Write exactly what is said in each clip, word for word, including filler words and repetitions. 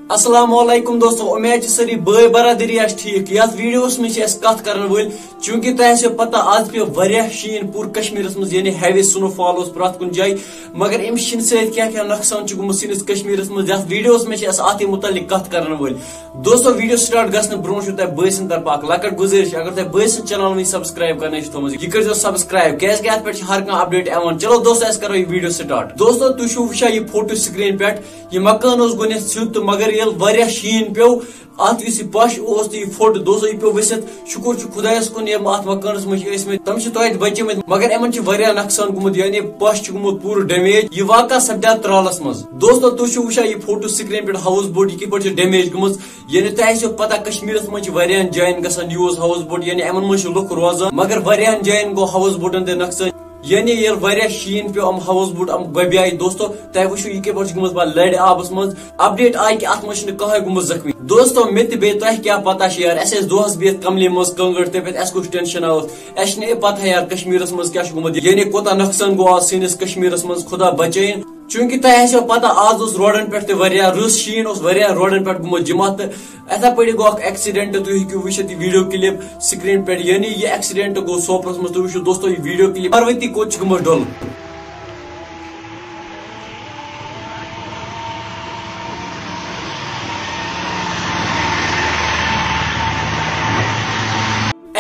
السلام علیکم دوستو، امید چھِ سٲری بٲے برادری آسہِ ٹھیٖک۔ یتھ ویڈیوس منٛز چھِ أسۍ کتھ کرن وٲلۍ، چوٗنٛکہِ تۄہہِ آسیو پتہ، آز پیوٚو واریاہ شیٖن پوٗرٕ کشمیٖرس منٛز، یعنی ہیوی سنو فال اوس پرٛٮ۪تھ کُنہِ جایہِ۔ مگر امہِ شیٖنہٕ سۭتۍ کیٛاہ کیٛاہ نۄقصان چھُ گوٚمُت سٲنِس کشمیٖرس منٛز، یتھ ویڈیوس منٛز چھِ أسۍ اتھٕے مُتعلق کتھ کرن وٲلۍ۔ دوستو، ویڈیو سٹارٹ گژھنہٕ برونٛہہ چھُ تۄہہِ بٲے سٕنٛدِ طرفہٕ اکھ لۄکٕٹ گُزٲرِش، اگر تۄہہِ بٲے سٕنٛز چینل وٕنہِ سبسکرائب کرنٕچ چھِ تھٲومٕژ، یہِ کٔرۍزیو سبسکرائب، کیٛازِ کہِ اتھ پٮ۪ٹھ چھِ ہر کانٛہہ اپڈیٹ یِوان۔ چلو دوستو، أسۍ کرو یہِ ویڈیو سٹارٹ۔ دوستو، تُہۍ چھِو وٕچھان یہِ فوٹو سکرین پٮ۪ٹھ، یہِ مکان اوس گۄڈٕنٮ۪تھ سیوٚد تہٕ مگر ییٚلہِ واریاہ شیٖن پیوٚو، اتھ یُس یہِ پش اوس تہٕ یہِ پھوٚٹ، دوستو، یہِ پیوٚو ؤسِتھ۔ شُکُر چھُ خۄدایس کُن، یِم اتھ مکانس منٛز چھِ ٲسۍ مٕتۍ، تِم چھِ توتہِ بچے مٕتۍ، مگر یِمن چھِ واریاہ نۄقصان گوٚمُت، یعنی پش چھُ گوٚمُت پوٗرٕ ڈیمیج۔ یہِ واقعہ سپدیو ترالس منٛز۔ دوستو، تُہۍ چھِو وٕچھان یہِ فوٹو سکرین پٮ۪ٹھ ہاوُس بوٹ، یہِ کِتھ پٲٹھۍ چھِ ڈیمیج گٔمٕژ۔ یعنی تۄہہِ آسیو پتہ، کشمیٖرس منٛز چھِ واریاہن جاین گژھان یوٗز ہاوُس بوٹ، یعنی یِمن منٛز چھِ لُکھ روزان، مگر واریاہن جاین گوٚو ہاوُس بوٹن تہِ نۄقصان۔ یعنی ییٚلہِ واریاہ شیٖن پیوٚو، یِم ہاوُس بوٹ یِم گۄبیایہِ۔ دوستو، تۄہہِ وٕچھِو یہِ کِتھ پٲٹھۍ چھِ گٔمٕژ پتہٕ لرِ آبس منٛز۔ اپڈیٹ آیہِ کہِ اتھ منٛز چھُنہٕ کٕہٕنۍ گوٚمُت زخمی۔ دوستو، مےٚ تہِ بیٚیہِ تۄہہِ کیٛاہ پتہ چھِ یار، اَسہِ ٲسۍ دۄہس بِہِتھ کملہِ منٛز کانٛگٕر تٔپِتھ، اَسہِ کُس ٹینشن اوس؟ اَسہِ چھِنہٕ یہِ پتہ یار کشمیٖرس منٛز کیٛاہ چھُ گوٚمُت، یعنی کوٗتاہ نۄقصان گوٚو آز سٲنِس کشمیٖرس منٛز، خۄدا بچٲیِن۔ چوٗنٛکہِ تۄہہِ آسیو پتہ، آز اوس روڈن پٮ۪ٹھ تہِ واریاہ رٕژ شیٖن، اوس واریاہ روڈن پٮ۪ٹھ گوٚمُت جمع تہٕ یِتھے پٲٹھۍ گوٚو اکھ ایکسیڈنٹ، تُہۍ ہیٚکِو وٕچھِتھ یہِ ویڈیو کلپ سکرین پٮ۪ٹھ، یعنی یہِ ایکسیڈنٹ گوٚو سوپرس منٛز۔ تُہۍ وٕچھِو دوستو یہِ ویڈیو کلپ، پاروتی کوٚت چھِ گٔمٕژ ڈُل۔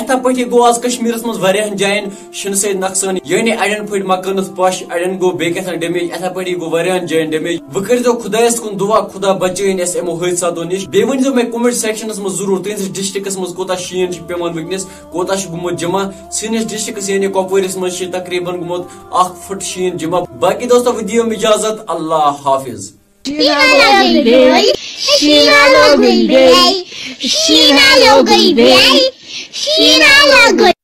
یِتھے پٲٹھۍ گوٚو آز کشمیٖرس منٛز واریاہن جاین شِنہٕ سۭتۍ نۄقصان، یعنی اڑٮ۪ن پھٔٹۍ مکانس پش، اڑٮ۪ن گوٚو بیٚیہِ کیٛاہ تام ڈیمیج، یِتھے پٲٹھی گوٚو واریاہن جاین ڈیمیج۔ وۄنۍ کٔرۍزیو خۄدایس کُن دُعا، خۄدا بچٲیِن اَسہِ یِمو حٲدثاتو نِش۔ بیٚیہِ ؤنۍزیو مےٚ کمنٹ سیکشنس منٛز ضروٗر، تُہنٛدِس ڈسٹرکٹس منٛز کوٗتاہ شیٖن چھُ پٮ۪وان وٕنکیٚنس، کوٗتاہ چھُ گوٚمُت جمع۔ سٲنِس ڈسٹرکٹس یعنی کۄپوٲرِس منٛز چھِ تقریباً گوٚمُت اکھ فُٹ شیٖن جمع۔ باقی دوستو، وۄنۍ دِیِو مےٚ اجازت، اللہ حافظ۔ شیٖن آو گٔے بیٚیہِ، شیٖن آو گٔے بیٚیہِ، شیٖن آو گٔے بیٚیہِ، شیٖن آو گٔے۔